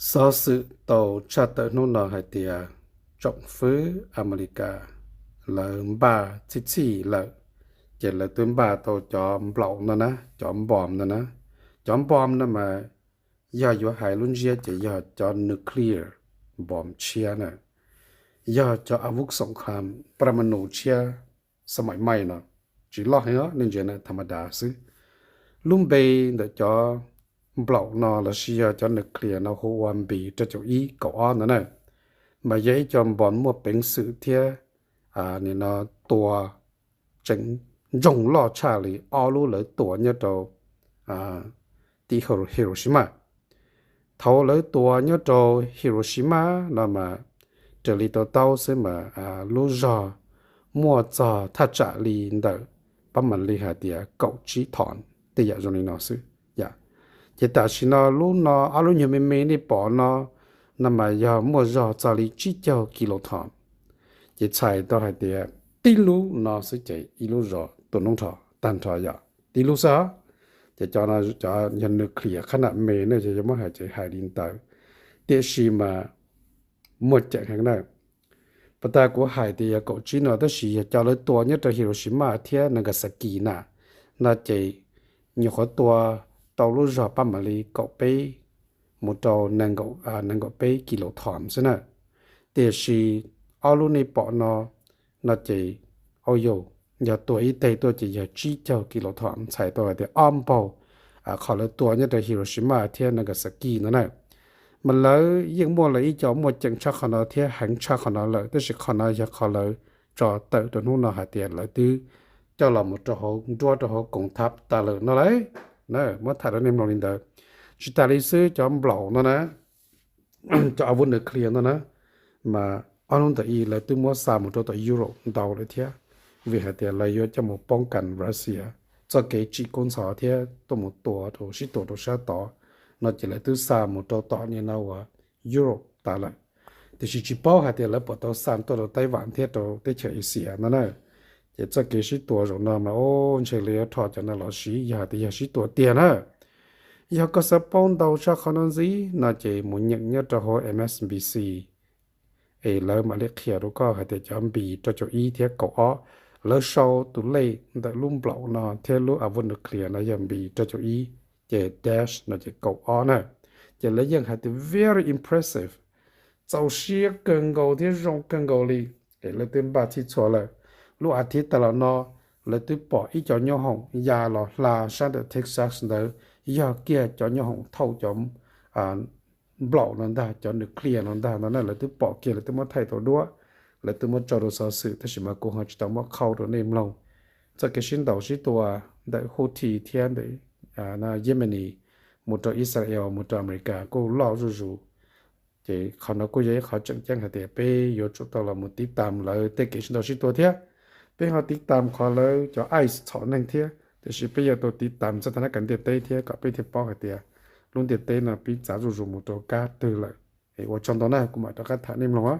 Xov xwm tau tshaj tawm hnub no hais tias tsoom fwv Amelikas lawv npaj txhij txhij lawm, ces lawv twb npaj tau cov nplaum no na, cov npom no na. Cov npom no mas yog yuav hais lub ntsiab ces yog cov nuclear bomb tshiab na, yog cov a vuv xoom kham pramanu tshiab, xab maim maij no, tsis loj heev, nej ntsia na, tham ma dav xwb. Lub npe ntawm cov nplaum no lossis yog cov nuclear no hu ua npis rau caum ib kaum ob no na, mas yog ib co npom muaj peev xwm thiab nim no tua tseem ntsoog loj tshaj li ob lub lawv tua nyob rau tim Hiroshima. Thaum lawv tua nyob rau Hiroshima no mas raws li tau taub xwb mas lub zog muaj txog thaj tsam li ntawm pab mam li hais tias kaum tsib thom, tej yam zoo li no xwb. Ces tam sim no lub no ob lub nyuag me me nej pom no, no mas yog muaj zog txog li tsib caug kis lus thom. Ces txhais tau hais tias tib lub no xwb ces ib lub zos tua noob nrho tag nrho yog tib lub xwb. Ces cov no cov yog nuclear qhab nam me ne, ces yog muab hais ces hais li ntawd, tiam sis mas muaj ceem heev na. Pas tas kuv hais tias yog kaum tsib no, tab sis yog cov lawv tua nyob rau Hiroshima thiab Nagasaki na, no ces nyuam qhuav tua tau lub zog pab mam li kaum peb mus rau nees nkaum peb kis lus thom xwb na. Tiam sis ob lub nej pom no, no ces, au yau, yog tua ib teg tuaj ces yog tsib caug kis lus thom, txhais tau hais tias ob npaug qhov lawv tua nyob rau Hiroshima thiab Nagasaki no na. Mas lawv yeej muaj lawv ib co muaj ceem tshaj qhov no thiab heev tshaj qhov no lawm, tab sis qhov no yog qhov lawv tso tawm rau hnub no hais tias lawv twb coj los mus rau hauv nruab rau hauv koom thab tas lawm no lauj. Muab tham rau nej mloog li ntawd. Tsis tas li xwb, cov nplaum no na, cov a vuv nuclear no na, mas ob hnub ntawm i lawv twb muab xa mus rau tom Europe ntau lawm thiab, vim hais tias lawv yuav coj mus poob kas Russia txoj kev tsim kub ntxhov thiab tuaj mus tua rau sib tua rau sab tod no, ces lawv twb xa mus rau tom nim no uas Europe tas lawm. Tiam sis tsis paub hais tias lawv puas tau xa tuaj rau Taiwan thiab rau teb chaws Asia no na. Ces txoj kev sib tua zaum no mas, o, ntshe lawv yuav rho cov no los siv yog hais tias yog sib tua tiag na. Yog koj xav paub ntau tshaj qhov no ntxiv no ces mus nyeem nyob rau hauv M S N B C es lawv mam li qhia rau koj hais tias cov npis rau caum ib thiab kaum ob, lawv sau tus lej ntawm lub nplaum no thiab lub a vuv nuclear no yog npis rau caum ib, ces dash no ces kaum ob na. Ces lawv yeej hais tias very impressive, txaus siab kawg nkaus thiab zoo kawg nkaus li, es lawv twb npaj txhij txhua lawm. Lub as thiv tas los no lawv twb pom ib co nyoob hoom ya los hla sab ntawm Texas ntawd, yog kiag cov nyoob hoom thauj cov nplaum no ntag, cov nuclear no ntag no na, lawv twb pom kiag, lawv twb muab thaij tau duab, lawv twb muab tso rau xov xwm, tab sis mas kuv ho tsis tau muab qhau rau nej mloog. Txoj kev sib ntaus sib tua ntawm Houthi thiab ntawm Yemeni mus rau Israel mus rau Amelikas kuj loj zuj zus. Ces qhov no kuj yog ib qhov tseem ceeb hais tias peb yuav tsum tau los mus tiv tam lawv tej kev sib ntaus sib tua thiab. Peb ho tiv tam qhov lawv cov ice txhom neeg thiab, tiam sis peb yuav tau tiv tam txog tag nab kav ntiaj teb thiab kom peb thiaj paub hais tias lub ntiaj teb no pib txav zuj zus mus rau kab twg lawm. Ua tsaug ntau na, kuv mam rov qab tham nej mloog.